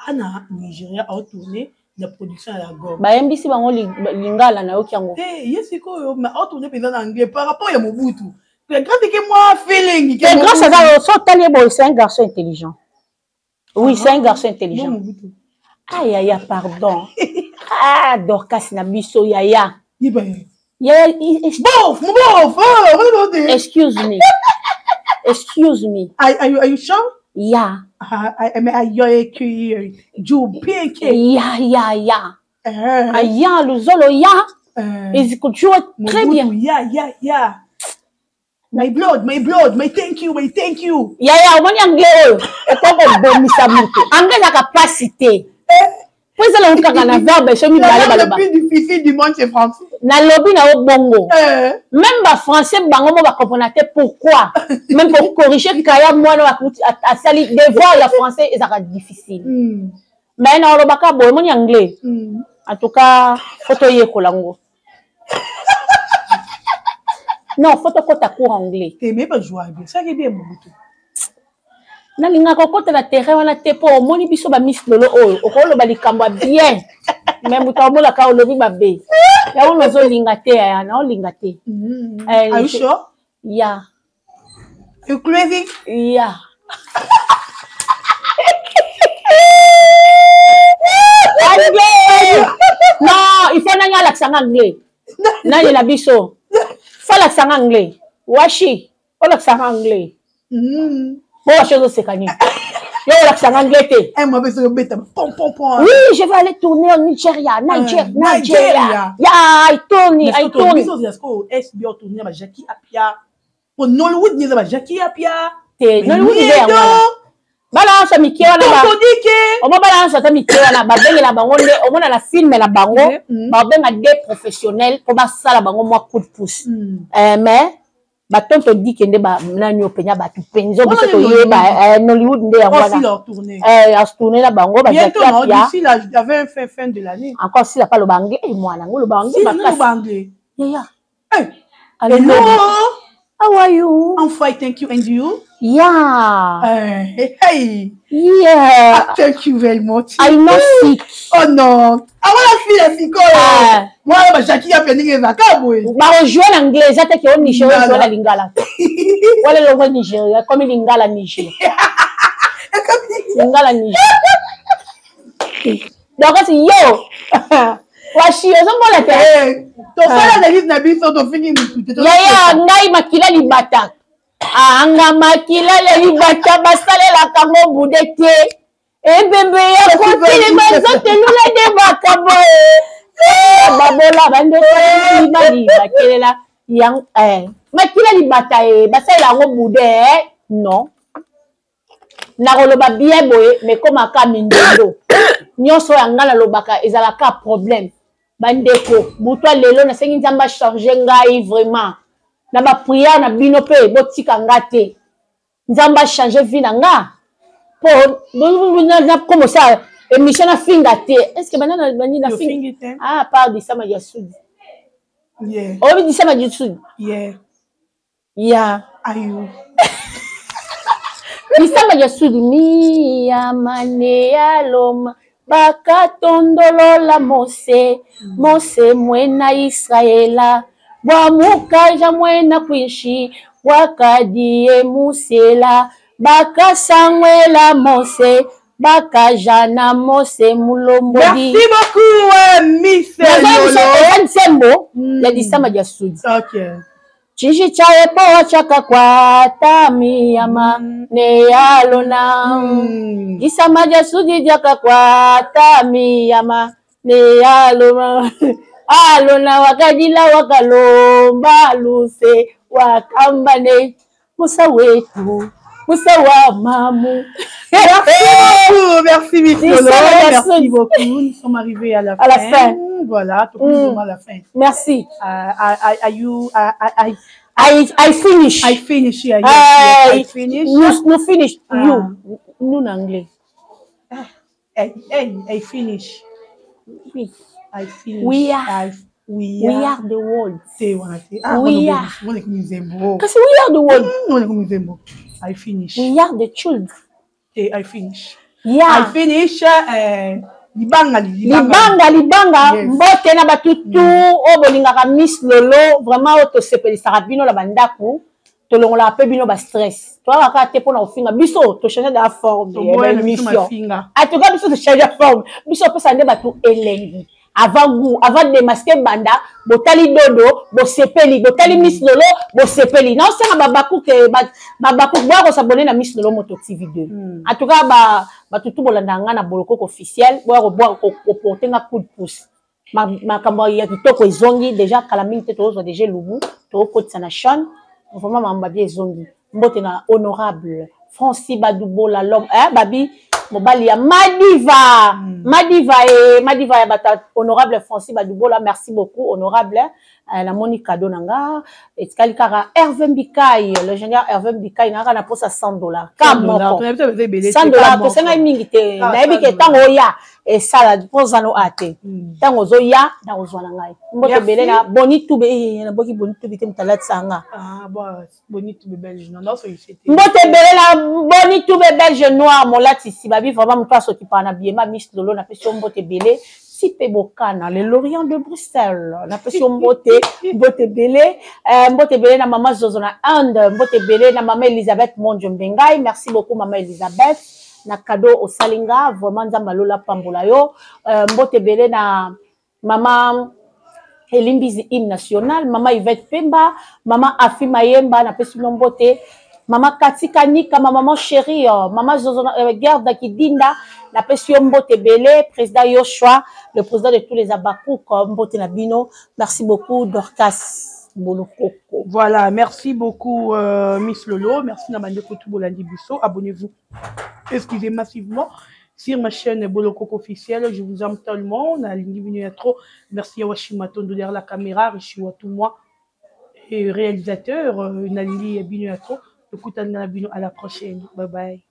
Ana Nigeria a tourné la production ya la gomme. Bayembisi bango lingala nayoki yango. Te, ye sikoyo mais a tourné penza na anglais par rapport ya Mobutu. Grâce ke moi feeling ke Grâce aza so tali boye c'est un garçon intelligent. Oui, c'est un garçon intelligent. Ah, yaya, pardon. Ah, Dorcas na biso, yaya. Yaya, bof, bof, oh, excuse me. Excuse me. Are you sure? Yeah. I mean, are you Yeah, yeah, yeah. Ya, Luzolo, ya. Il joue très bien. Yeah, yeah, yeah. My blood, my blood, my thank you, my thank you. Yaya, omoni anglais oyo ekoki kobomisa moto. Anglais ezalaka mpasi te. Po ezala yango kaka na verbe so mibale baloba. Le plus difficile du monde c'est français. Nalobi na yo bongo. Même ba français bango mo ba comprendre te pourquoi. Même pour corriger kaya mwana asali devoir ya français ezalaka difficile. Mais na olobaka boye omoni anglais. En tout cas, faut toyekola yango. Non, faut tokota cours anglais. Te mais ba jouer bien. Ça qui bien Mobutu. Nalingaka kokota na terrain wana te mpo omoni biso ba Miss Lolo oyo okoloba likambo ya bien mais moto amonaka olobi mabe yango nazolinga te yaya naolinga te. Are you sure? Yeah. You crazy? Yeah. Anglais! Non, il faut nani alakisa nga anglais. Nani na biso. Faut alakisa nga anglais. Washi, olakisa nga anglais. Bo washi ozoseka nini? Yo olakisa nga anglais te. Eh, moi, besoin de beta. Pom, pom, pom. Oui, je vais aller tourner au Nigeria. Niger, Nigeria. Yeah, I tourne, I tourne. Biso, SB tourner, ba Jackie Apia. Po Nollywood nyeza ba Jackie Apia. Te, Nollywood nde yango wana. Bana nyonso mike wana omo bana nyonso ata mike wana babengela bango nde omona na film na bango babenga des professionnels mpo basala bango mwa coup de pouce. Mais Batonto dike nde nani oyo mpenza bato mpenza biso toyeba eh, Nollywood nde yango wana atourne na bango. Encore sila pa aloba anglais, eh, mwana yango oloba anglais makasi yaya. Hello. How are you? I'm fine, thank you. And you? Yeah. Hey. Yeah. Ah, thank you very much. I'm not sick. Oh no. I want to feel a sick. Ah. Moi, ba Jackie ya pending ezaka boye. Ba jouer en anglais, eza te ke o Nigeria jouer na lingala. Wala longo Nigeria, comme lingala Niger. Lingala Niger. Donc kasi yo washi ozomona te. Eh, tosala analyse na biso, tofingi mutu te. Yaya ngai makila libata. Anga makila ya libata basalelaka ngo bude te. Ebembe ya kotelema ezotelula nde makambo babola bandeko mibali bakelela yang eh, makila libata e basalela yango bude eh? Non, nakoloba bien boye mekomaka mindondo nyonso oyo ngai nalobaka ezalaka problème. Bandeko, butu ya lelo nasengi Nzambe achange ngai vraiment na baprière na bino mpe botika nga te. Nzambe achange vie na nga po nakoma osala émission nafinga te. Est ce que bana bani nafinga? Ah, part disama ya sudi, oyebi disama ya sudi? Ya ayo. Lisamba ya sudi miya mane ya loma bakatondolola Mose, Mose mwena Israela bwa mukaja mwena kwishi wakadie musela bakasangwela Mose bakajana Mose mulombodi. Merci beaucoup, Miss Lolo. Eza nsembo ya lisamba ya sudi. Chishi cha epo chakakwata miyama ne yalona. Disama ja sudi jakakwata miyama ne yalona. Alona wakajila wakalomba luse wakambane Musa wetu Musa wa mamu. Merci beaucoup, merci Miss Lolo, merci beaucoup. Nous sommes arrivés à la À la fin. Fin. Voilà, tout mm. à la fin. Merci. I, you, I, I finish. I finish. Yeah, yes, I finish. Nous, nous finish. Ah. You. Nous en anglais. I finish. Oui. I finish. We are. We We are. are the world. Te wana te. Ah, We wana are. wana komi nzembo. Kasi we are the world. Wana komi nzembo. I finish. We are the children. Te, I finish. I finish. Libanga libanga. Libanga libanga. Yes. Mbote na bato tu oyo bolingaka Miss Lolo vraiment, oyo tosepelisaka bino na bandako, tolongolaka mpe bino bastress. Toyaka kaka te mpona kofinga biso, tochange de la forme ya Toboya na biso émission. mafinga. En tout cas biso tochange forme, biso opesa nde bato elengi avant goût, avant démasquer banda. Botali dodo bosepeli, botali Miss Lolo bosepeli. Naosenga babakuke, babakuke boya kosabone na Miss Lolo Moto TV 2. En tout cas bato tu bolanda nga na Bolokoko officiel, boya koporte nga coup de pouce. Makambo ya kitoko ezongi déjà kala mingi te, tozozwa déjà elubu, tokokotisa na chaîne. Vraiment makambo babie ezongi. Mbote na honorable Francis Badubola, l'homme, eh, babi mobali ya Madiva. Madiva e Madiva ya bato. Honorable Francis Badubola, merci beaucoup honorable. Namoni cadeau na nga etikali kaka Hervé Mbikai, l'ingénieur Hervé Mbikai, nanga na posa 100 $ ka moko. 100 $, tosengai mingi te. Nayebi ke ntango oya esala mposano a te, ntango ozoya nakozwa na ngai. Mbote ebele na Boni Tube. Naboki Boni Tube te, moto alatisa nga. Mbote ebele na Boni Tube Belge noir, molatisi babi vraiment moto asokipaka na biema Miss Lolo. Napesi yo mbote ebele. Sipe Bokana, le Lorient de Bruxelles, napesi yo mbote, mbote ebele. Mbote ebele na mama Zozo na Inde. Mbote ebele na mama Elisabeth Mondio Mbengai. Merci beaucoup mama Elisabeth na cadeau osali nga. Vraiment Nzambe alola pambola yo. Mbote ebele na mama Elimbizi, hymne national, mama Yvette Pemba, mama Afi Mayemba, napesi bino mbote. Mama Katika Nika, ma maman chérie, mama Zozo, Gerda Kidinda, napesi yo mbote ebele. Président Yoshua, le président de tous les Abakouk, mbote na bino. Merci beaucoup Dorcas Bolokoko. Voilà, merci beaucoup Miss Lolo, merci na bandeko tu bolandi biso. Abonnez-vous, excusez, massivement sur ma chaîne Bolokoko officielle. Je vous aime tellement. On a trop. Merci à Washima Tondo derrière la caméra, Richi moi. Et réalisateur, naleli bino ya trop. Tokutani na bino à la prochaine. Bye bye.